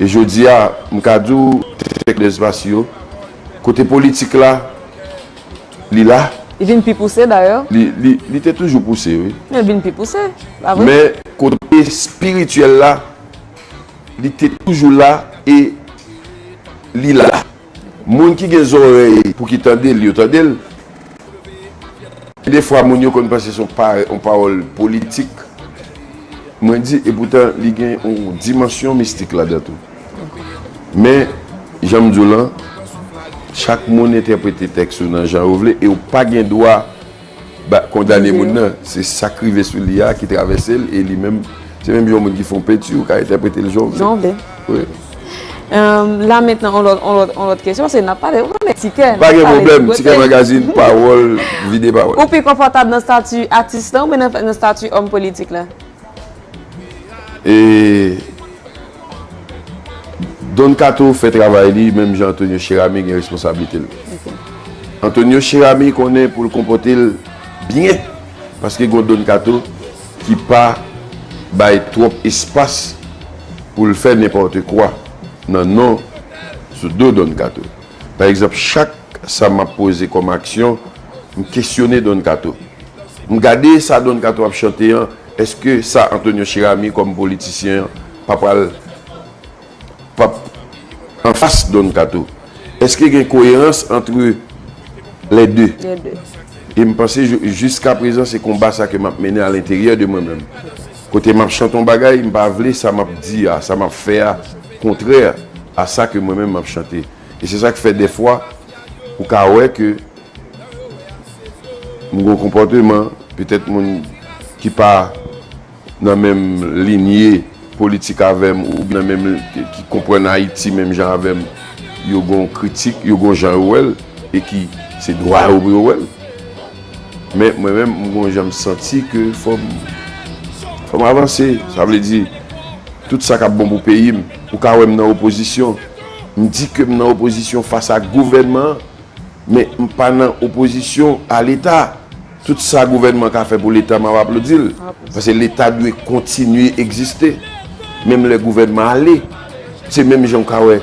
E jodi a, m ka di w, tèks Brothers Passy yo, kote politik la, li la. Li vin pi pouse dayè. Li, li, li te toujou pouse, wi. Li vin pi pouse, pa vre? Men kote espirityèl la, li te toujou la e li la. Moun ki gen zòrèy pou ki tande l, yo tande l. Defwa, moun yo konn panse se yon pa- yon pawòl politik. Mwen di, epoutan, li gen yon dimansyon mistik ladan tou. Men, jan m di w lan, chak moun entèprete tèks ou nan jan yo vle e ou pa gen dwa ba, kondane moun nan. Se sa k rive sou li a ki travèse l e li menm, se menm jan yon moun ki fè yon penti, ou ka entèprete l jan w vle. Jan w vle. Wi. Euh, la mentnan, on lòt, on lòt, on lòt kesyon, se n ap pale, ou konnen Tikè. Pa gen Pale pwoblèm, tout Tikè kote. Magazine, pawòl, vide pawòl. Ou pi konfòtab nan stati atis lan oubyen nan, nan stati òm politik la? E Don Kato fè travay li, menm jan Antonio Cheramy gen responsablite l. Antonio Cheramy konnen pou l konpòte l byen, paske gen Don Kato ki pa bay twòp espas pou l fè nenpòt kwa nan non sou do Don Kato. Pa egzanp, chak sa m ap poze kòm aksyon, m kesyone Don Kato. M gade sa Don Kato ap chante an, èske sa Antonio Cheramy kòm politisyen an pa pral p ap anfas Don Kato? Èske gen koyerans antre lè de? Lè de. E m panse ju- jiska prezan se konba sa ke m ap mennen alenteryè de mwen menm. Kote m ap chante yon bagay, m pa vle sa m ap di a, sa m ap fè a, kontrè a sa ke mwen menm m ap chante. E se sa k fè dèfwa, ou ka wè ke m gen yon konpòteman, petèt moun ki pa nan menm linye politik avè m, oubyen nan menm, ki, ki konprann Ayiti menm jan avè m, yo gen yon kritik, yo gen yon jan yo wè l, e ki se dwa yo pou yo wè l. Men mwen menm, m gen yon jan m santi ke fò m, fò m avanse. Sa vle di, tout sa k ap bon pou peyi m, ou ka wè m nan opozisyon, M di ke m nan opozisyon fas a gouvènman an, men m pa nan opozisyon a Leta. Tout sa gouvènman ka fè pou Leta, m ap aplodi l. Paske Leta dwe kontinye egziste. Menm lè gouvènman ale, se menm jan w ka wè,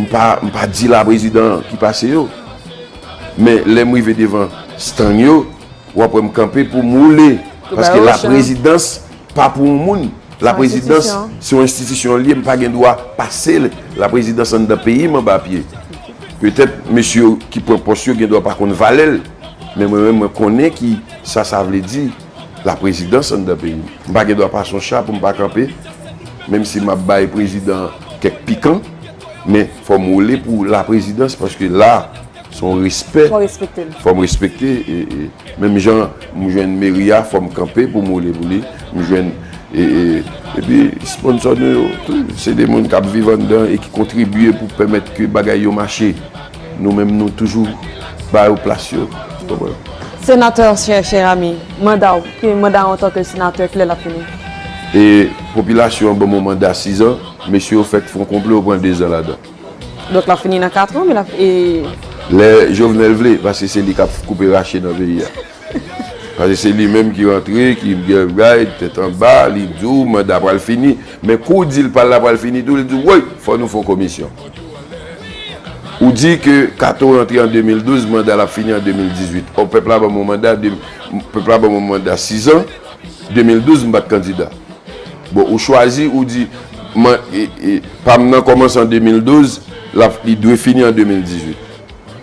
m pa, m pa di la prezidan ki pase yo. Men lè m rive devan stand yo, w ap wè m kanpe pou m woule. Paske la prezidans pa pou yon moun. La prezidans se yon enstitisyon l ye, m pa gen dwa pase la prezidans anndan peyi m anba pye. Petèt mesye yo ki pran pòs yo gen dwa pa konn valè l, men mwen menm mwen konnen ki sa sa vle di la prezidans anndan peyi m. M pa gen dwa pase yon cha pou m pa kanpe, menm si m ap bay prezidan kèk pikan, men fò m woule pou la prezidans paske la se yon respè. Fò respekte l. Fò m respekte. E, e, menm jan m jwenn meri a, fò m kanpe pou m woule pou li. M jwenn, e, e, epi sponsò nou yo tou, se de moun k ap viv anndan e ki kontribye pou pèmèt ke bagay yo mache. Nou menm, nou toujou ba yo plas yo. Ou konprann? Senatè, chè, chè ami, manda w, ki manda w antanke senatè, kilè l ap fini? E popilasyon an ban m yon manda sizan, mesye yo fèk fè yon konplo, yo pran dezan ladan. Donk, l ap fini nan katran, men l ap, e... Lè Jovenel vle, paske se li k ap koupe rache nan peyi a. Paske se li menm ki rantre, ki gen bay, tèt anba, li di w manda pral fini. Men kou w di l pa l la pral fini tou, li di w, woy, fò nou fè yon komisyon. Ou di ke Kato rantre an de mil douz, manda l ap fini an de mil dizuit. Ò, pèp la ban m yon manda, de, pèp la ban m yon manda sizan, de mil douz, m pa t kandida. Bon, ou chwazi, ou di, man, e, e, pa m nan kòmanse an de mil douz, l ap, li dwe fini an de mil dizuit.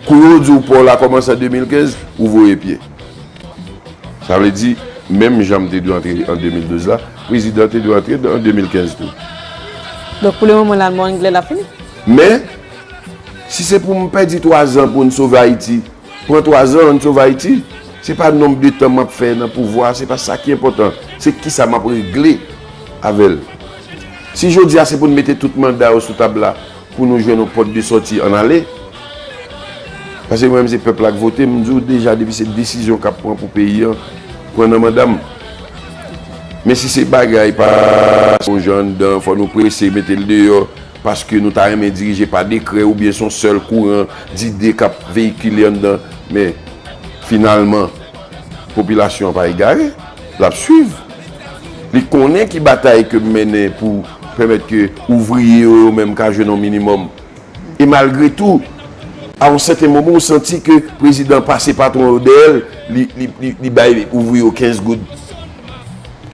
Kou yo di w pa w la kòmanse an de mil kenz, ou voye pye. Sa vle di, menm jan m te dwe antre an de mil douz la, prezidan te dwe antre an de mil kenz tou. Donk, pou le moman la, mwen, lè l ap fini. Men, si se pou m pèdi twa zan pou n sove Ayiti, pran twa zan, ann sove Ayiti. Se pa nonb de tan m ap fè nan pouvwa a, se pa sa ki enpòtan. Se kisa m ap regle avè l. Si jodi a se pou n mete tout manda yo sou tab la pou nou jwenn yon pòt de sòti, ann ale. Paske mwen menm se pèp la k vote m, m di w deja depi se desizyon k ap pran pou peyi an, pran nan manda m. Men si se bagay pa yon jan anndan, fò nou prese mete l deyò, paske nou ta renmen dirije pa dekrè oubyen se yon sèl kouran dide k ap veyikile anndan. Men, finalman, popilasyon an pa egare, l ap swiv. Li konnen ki batay ke m mennen pou pèmèt ke ouvriye yo, yo menm ka jwenn yon minimòm. E malgre tou, a yon sèten moman, ou santi ke prezidan pase patwon yo dèyè l, li, li, li, li bay ouvriye yo kenz goud.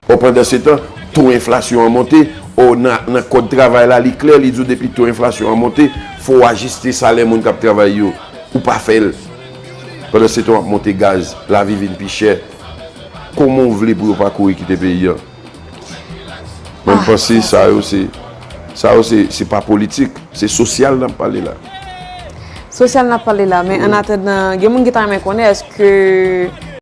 Ò, pandansetan, to enflasyon an monte. Ò, nan, nan kòd travay la, li klè, li di w depi to enflasyon an monte, fò w ajiste salè moun k ap travay yo. Ou pa fè l. Pandansetan, w ap monte gaz, lavi vin pi chè. Kòman w vle pou yo pa kouri kite peyi an? Mwen, m panse sa yo se, sa yo se, se pa politik, se sosyal n ap pale la. Sosyal n ap pale la, men annatandan, gen moun ki ta renmen konnen, èske